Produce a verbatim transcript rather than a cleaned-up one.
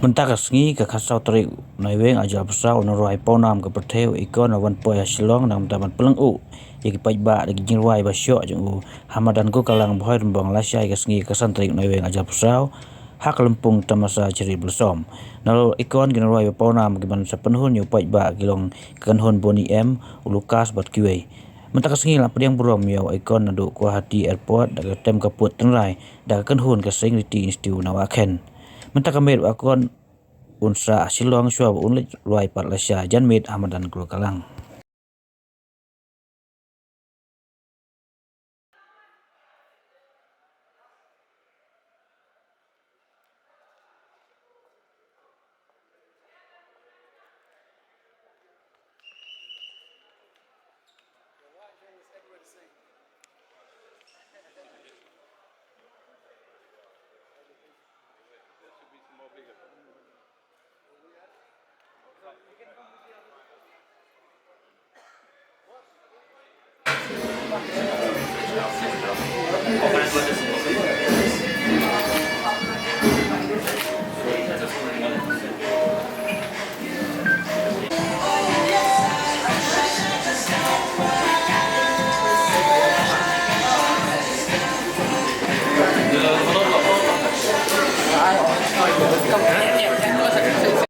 Mynta ka sngi ka khatsaw tarik Naiwieng arhajar arphew saw, u nongrwai pawnam ka pyrthei u Akon u la wan poi ha Shillong na ka bynta ban pynlyngngoh ïa ki paidbah da ki jingrwai ba shoh jong u ha madan Gurkalang, Bhoirymbong, lashai ka sngi ka san tarik Naiwieng arhajar arphew saw ha ka lympung tamasa Cherry Blossom. Nalor u Akon, ki nongrwai ba pawnam ki ban sa pynhun ïa u paidbah ki long ka kynhun Boney M, u Lucas bad kiwei. Mynta ka sngi la pdiang burom ïa u Akon naduh Guwahati Airport da ka tem ka pud tynrai da ka kynhun ka Sing Riti Institute Nawakhen. Mynta ka miet u Akon un sah ha Shillong shuwa ba un leit rwai pat lashai janmiet ha madan Gurkalang.